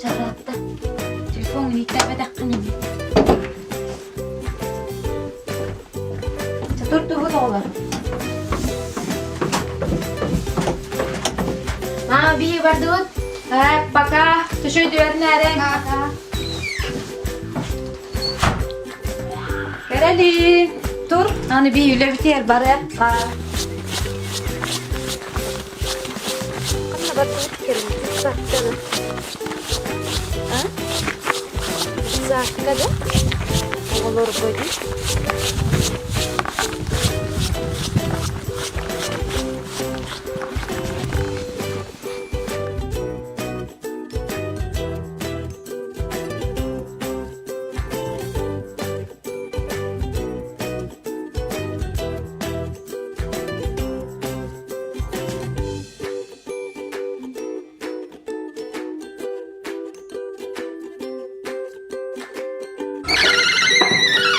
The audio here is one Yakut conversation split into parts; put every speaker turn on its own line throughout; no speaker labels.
Чараатта. Телефон иһиттээбэтэххин ини. Чатур оҕолор. Мама, бии бардыбыт. Пока. Түшөйдүөрүн эрэ. Кэрэли. Тур. Аны бии үлэбитигэр барыахха.
Ханна бардыбыт кэлин саакка да? А? Саакка да? Оҕолорго дии.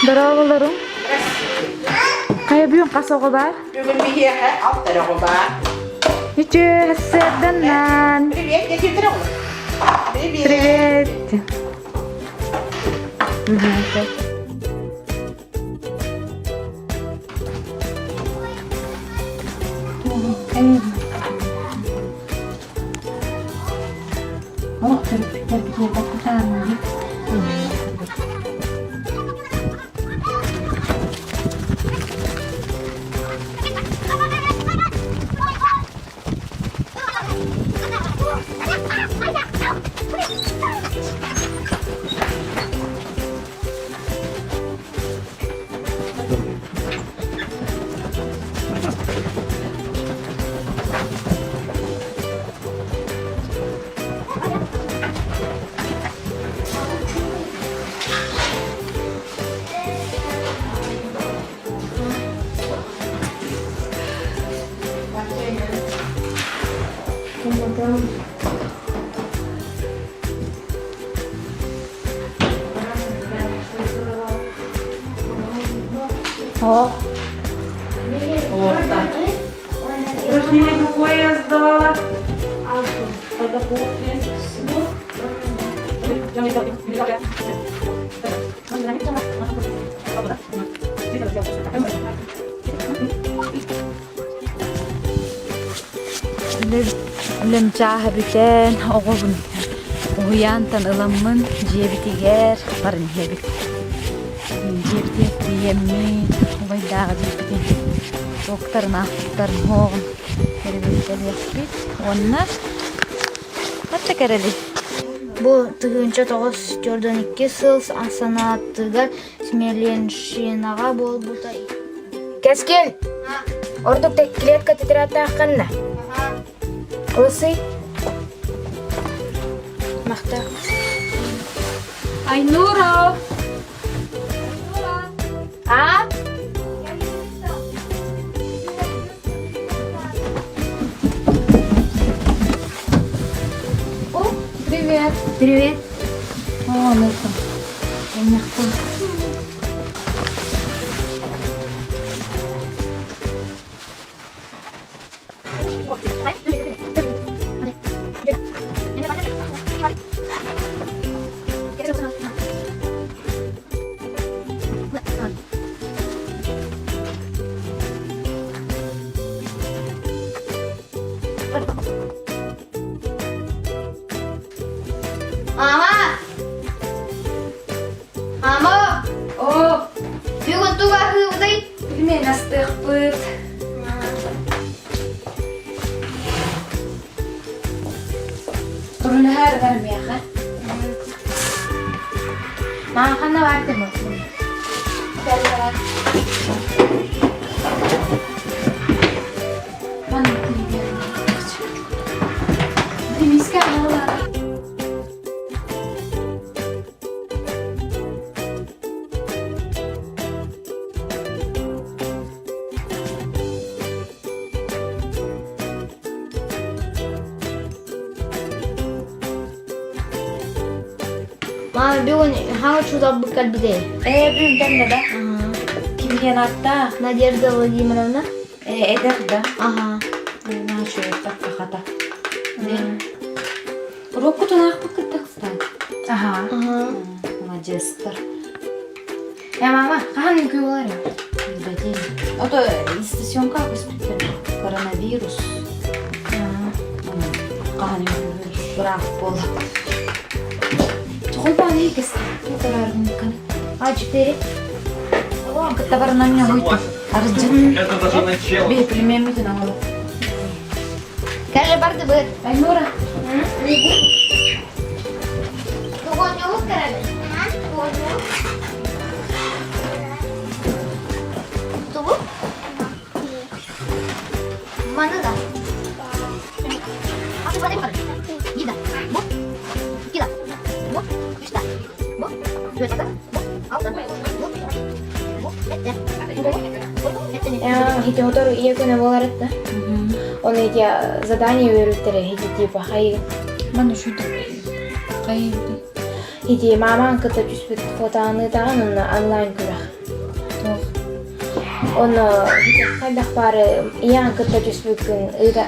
Дорооболорум. Хайа бүгүн хас оҕо баар?
Бүгүн биһиэхэ алта оҕо баар.
Үчү сарданнан.
Привет, дети Привет.
Привет. Олох төрөппүттэрбитигэр баттатаанныгыт. О.
Упражнение какое я сдавала?
Үлэм чааһа бүтэн, оҕобун уһуйаантан ыламмын дьиэбитигэр баран иһэбит. Дьиэбитигэр тиийэммит, убайдааҕы дьиэбитин уоктарын аахпыттарын уоҕун кэрэбиттэлиэхпит уонна хатта кэрэли.
Бу 1942 сыл санаатыгар Смеленщинаҕа буолбута.
Кэскил! Ордук клетка тетрадтааххынна. Ылысый. Махта.
Айнура!
А?
О, привет!
Привет.
О, ну там.
Мама! Мама!
О,
Бүгүн тугу аһыыбытый?
Пельмень астыахпыт. Турунуһаар бар миэхэ. Маахана бар тымы. Миска
Мама бүгүн хаҥа чудалбыт кэлбитэ.
Ээ, бүгүн кэллэ да? Ким диэн ааттаах?
Надежда Владимировна.
Ээ, эдэр да?
Ага.
Наша хата. Уруккутун аахпыккыт тахсан.
Ага.
Ага.
Маладьыастар.
Э, мама, хаһан үҥкүү буолар?
Билбэтим. Ото стационка көспүттэр. Коронавирус. Хаһан үҥкүү быраах буола. Чохолбаан иккис. Туутарааргын
А4.
Кытта барынан ньоһуйта. Арыджын.
Это даже начало.
Бе, пельменмитин оҥоро.
Каже барды быт.
Айнура.
Тугонньолук кэрэбит. Тугонньолук. Тугу? Маны да.
Ити отору ийэ күнэ буолар этэ. Оны ити задание берүттере ити типа хайы.
Маны шуйда. Хайы.
Ити мамаң кытта түспүт фотоны таҕан онно онлайн күрэх.
Туох.
Онно хайдах баары ийэҕин кытта түспүккүн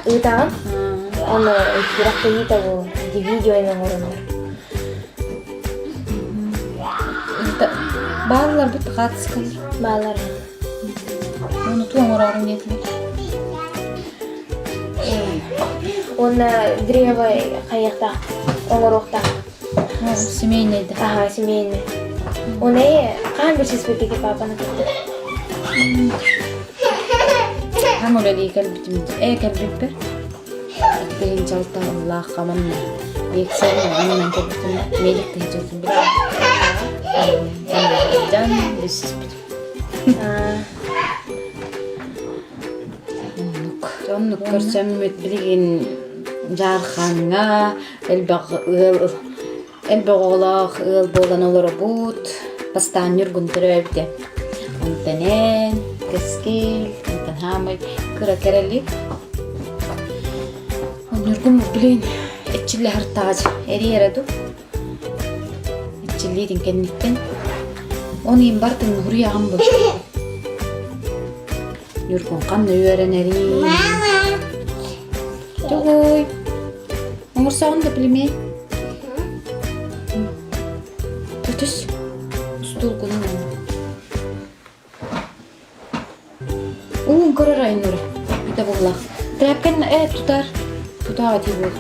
ыытаҕын. Онно күрэхтэһиитэ буолар. Ити видеоны оҥороннор.
Бааллар бут хаатыскалар.
Бааллар.
Оны туу оҥороорун диэтилэр.
Уонна древо хайыахтаах оҥоруохтаах.
Семейный да.
Аха, семейный. Уонна хаһан билсиспиппит папаны кытта?
Хаһан үлэлии кэлбитим ээ кэлбиппэр иккиһин чалталлаах хаманна лекцияны манан кэлбитим мелик тыһычылтын билэн билсиспитим. Оннук. Оннук көрсөммүт билигин Дьаархаҥҥа элбэх ыал элбэх оҕолоох ыал буолан олоробут. Бастаан Ньургун төрөөбүтэ. Онтон эн, Кэскил, онтон хаамай кыра кэрэлик. Ньургун блин эчиллэ хартаҕа эрийэрэ дуу Иччиллиитин кэнниттэн он иин бартын уруйаҕын бу. Ньургун ханна үөрэнэрий? Тугуй? Оҥорсоҕун да пельмень? Түс. Устуулгунун Уун көрөр Айнура. Бүтэ буоллах. Тряпкан э тутар. Тутаа дии буол.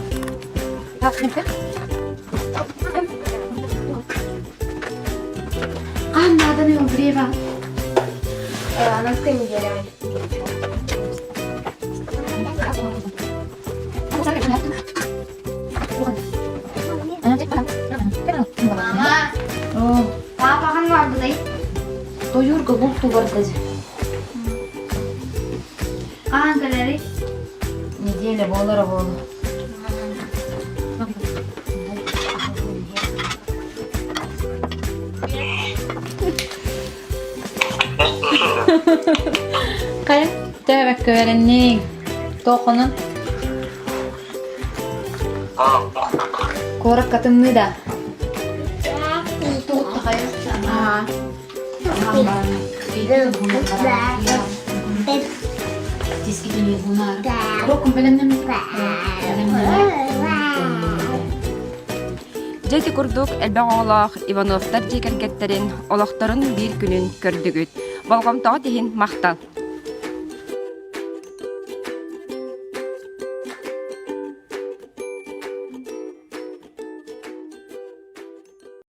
Хаһан нааданы убрева?
Анаскай неделя.
Мама,
О,
папа хаһан барбытай?
Тойуурга булту барда.
Хаһан кэлэрий?
Неделя буолара буолуо. Хайа, тээбэккэ бэрэнниҥ. Туоххунун? Куоракка тымныы да? Аа.
Дьэ ити курдук элбэх оҕолоох Ивановтар дьиэ кэргэттэрин олохторун биир күнүн көрдүгүт. Болҕомтоҕут иһин махтал!